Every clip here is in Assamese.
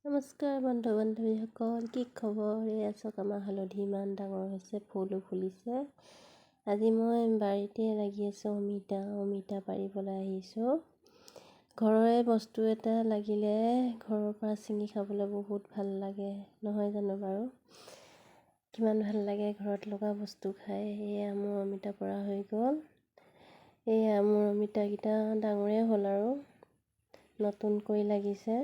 নমস্কাৰ বন্ধু বান্ধৱীসকল, কি খবৰ? এয়া চাওক, আমাৰ হালধি ইমান ডাঙৰ হৈছে, ফুলো ফুলিছে। আজি মই বাৰীতে লাগি আছে অমিতা, অমিতা পাৰিবলৈ আহিছোঁ। ঘৰৰে বস্তু এটা লাগিলে ঘৰৰ পৰা ছিঙি খাবলৈ বহুত ভাল লাগে, নহয় জানো বাৰু? কিমান ভাল লাগে ঘৰত লগা বস্তু খাই। এয়া মোৰ অমিতা পৰা হৈ গ'ল। এয়া মোৰ অমিতাকেইটা ডাঙৰেই হ'ল আৰু নতুনকৈ লাগিছে।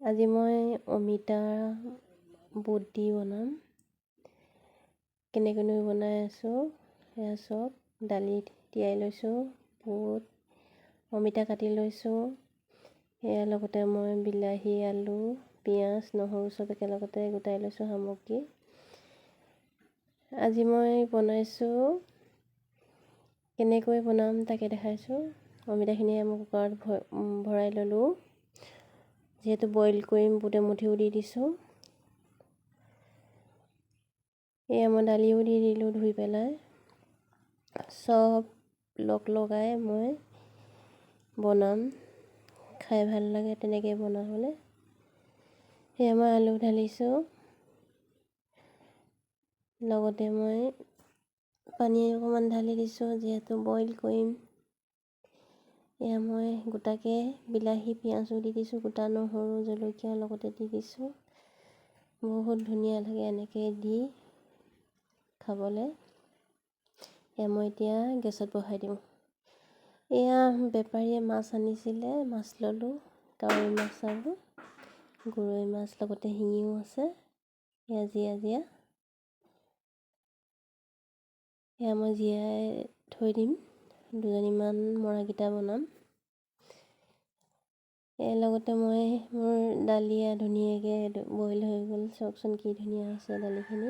আজি মই অমিতা বুট দি বনাম। কেনেকৈনো বনাই আছোঁ সেয়া চব। দালি তিয়াই লৈছোঁ, বুট অমিতা কাটি লৈছোঁ। সেয়া লগতে মই বিলাহী, আলু, পিঁয়াজ, নহৰু চব একেলগতে গোটাই লৈছোঁ সামগ্ৰী। আজি মই বনাইছোঁ, কেনেকৈ বনাম তাকে দেখাইছোঁ। অমিতাখিনি মই কুকাৰত ভৰাই ল'লোঁ, যিহেতু বইল কৰিম। বুট এমুঠিও দি দিছোঁ। এয়া মই দালিও দি দিলোঁ ধুই পেলাই। চব লগ লগাই মই বনাম, খাই ভাল লাগে তেনেকৈ বনাবলৈ। সেয়া মই আলু ঢালিছোঁ, লগতে মই পানী অকণমান ঢালি দিছোঁ, যিহেতু বইল কৰিম। এয়া মই গোটাকৈ বিলাহী, পিঁয়াজো দি দিছোঁ, গোটা নহৰু, জলকীয়া লগতে দি দিছোঁ। বহুত ধুনীয়া লাগে এনেকৈ দি খাবলৈ। এয়া মই এতিয়া গেছত বহাই দিওঁ। এয়া বেপাৰীয়ে মাছ আনিছিলে, মাছ ল'লোঁ, কাৱৈ মাছ আৰু গৰৈ মাছ, লগতে শিঙিও আছে। এয়া জীয়া জীয়া, এয়া মই জীয়াই থৈ দিম, দুজনীমান মৰাকেইটা বনাম। ইয়াৰ লগতে মই মোৰ দালি ধুনীয়াকৈ বইল হৈ গ'ল। চাওকচোন কি ধুনীয়া হৈছে দালিখিনি,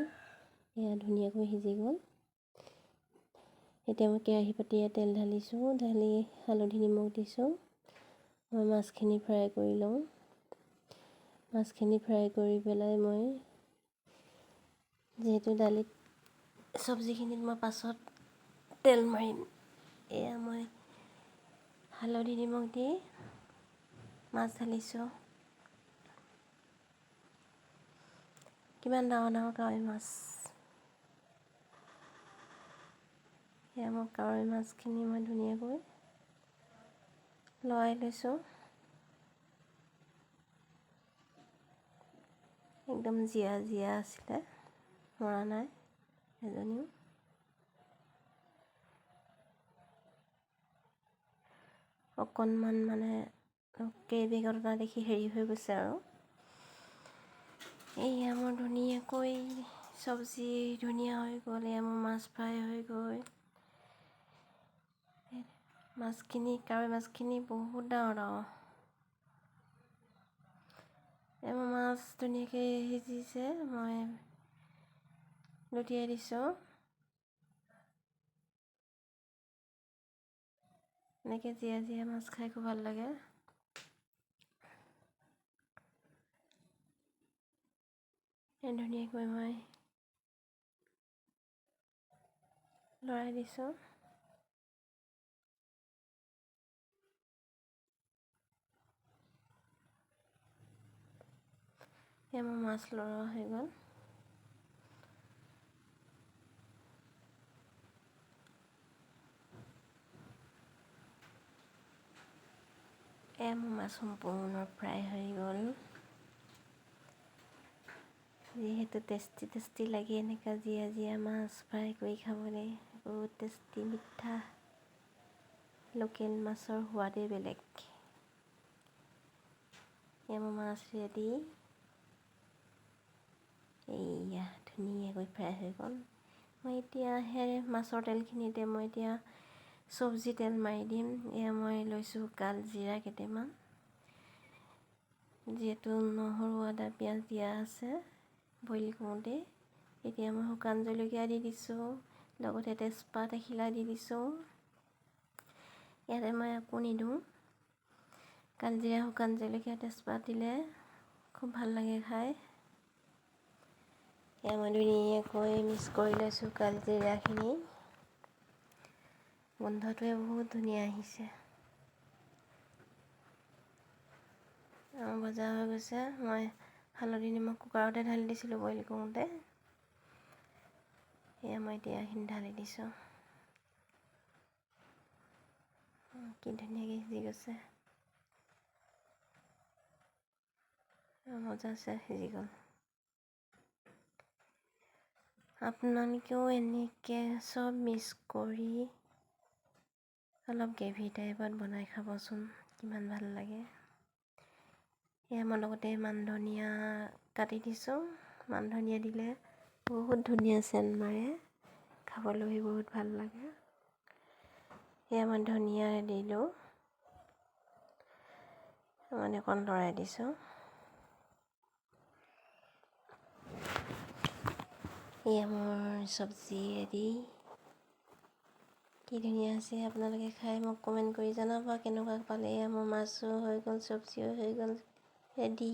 এয়া ধুনীয়াকৈ সিজি গ'ল। এতিয়া মই কেৰাহী পাতি তেল ঢালিছোঁ, ঢালি হালধি নিমখ দিছোঁ। মই মাছখিনি ফ্ৰাই কৰি লওঁ। মাছখিনি ফ্ৰাই কৰি পেলাই মই যিহেতু দালিত চব্জিখিনিত মই পাছত তেল মাৰিম। এয়া মই হালধি নিমখ দি মাছ ঢালিছোঁ। কিমান ডাঙৰ ডাঙৰ কাৱৈ মাছ। এয়া মই কাৱৈ মাছখিনি মই ধুনীয়াকৈ লৰাই লৈছোঁ। একদম জীয়া জীয়া আছিলে, মৰা নাই এজনীও। অকণমান মানে কেইবেগত দেখি হেৰি হৈ গৈছে আৰু। এয়া মোৰ ধুনীয়াকৈ চব্জি ধুনীয়া হৈ গ'ল। এয়া মোৰ মাছ ফ্ৰাই হৈ গ'ল। মাছখিনি, কাৱৈ মাছখিনি বহুত ডাঙৰ ডাঙৰ। এই মোৰ মাছ ধুনীয়াকৈ সিজিছে, মই লুটিয়াই দিছোঁ। এনেকৈ জীয়া জীয়া মাছ খাই খুব ভাল লাগে। ধুনীয়াকৈ মই লৰাই দিছোঁ। এয়া মোৰ মাছ লৰোৱা হৈ গ'ল। এয়া মোৰ মাছ সম্পূৰ্ণ ফ্ৰাই হৈ গ'ল। যিহেতু টেষ্টি টেষ্টি লাগে এনেকুৱা জীয়া জীয়া মাছ ফ্ৰাই কৰি খাবলৈ, বহুত টেষ্টি মিঠা। লোকেল মাছৰ সোৱাদেই বেলেগ। এয়া মোৰ মাছ ৰেডি। এইয়া ধুনীয়াকৈ ফ্ৰাই হৈ গ'ল। মই এতিয়া সেই মাছৰ তেলখিনিতে মই এতিয়া চব্জি তেল মাৰি দিম। এয়া মই লৈছোঁ কালজিৰা কেইটামান, যিহেতু নহৰু আদা পিঁয়াজ দিয়া আছে বইল কৰোঁতে। এতিয়া মই শুকান জলকীয়া দি দিছোঁ, লগতে তেজপাত এখিলা দি দিছোঁ। ইয়াতে মই একো নিদিওঁ। কালজিৰা, শুকান জলকীয়া, তেজপাত দিলে খুব ভাল লাগে খাই। এয়া মই ধুনীয়াকৈ মিক্স কৰি লৈছোঁ কালজিৰাখিনি। গোন্ধটোৱে বহুত ধুনীয়া আহিছে। ভজা হৈ গৈছে। মই হালধি নিমখ কুকাৰতে ঢালি দিছিলোঁ বইল কৰোঁতে। এয়া মই এতিয়া এইখিনি ঢালি দিছোঁ। কি ধুনীয়াকৈ সিজি গৈছে, মজা আছে, সিজি গ'ল। আপোনালোকেও এনেকৈ চব মিক্স কৰি অলপ গ্ৰেভি টাইপত বনাই খাবচোন, কিমান ভাল লাগে। এয়া মই লগতে মান ধনিয়া কাটি দিছোঁ। মান ধনিয়া দিলে বহুত ধুনীয়া চেণ্ট মাৰে, খাবলৈ বহুত ভাল লাগে। এয়া মই ধনিয়া দিলোঁ, মানে অকণ লৰাই দিছোঁ। এয়া মোৰ চব্জি ৰেডি, কি ধুনীয়া হৈছে। আপোনালোকে খাই মোক কমেণ্ট কৰি জনাব কেনেকুৱা পালে। এয়া মোৰ মাছো হৈ গ'ল, চব্জিও হৈ গ'ল ৰেডি।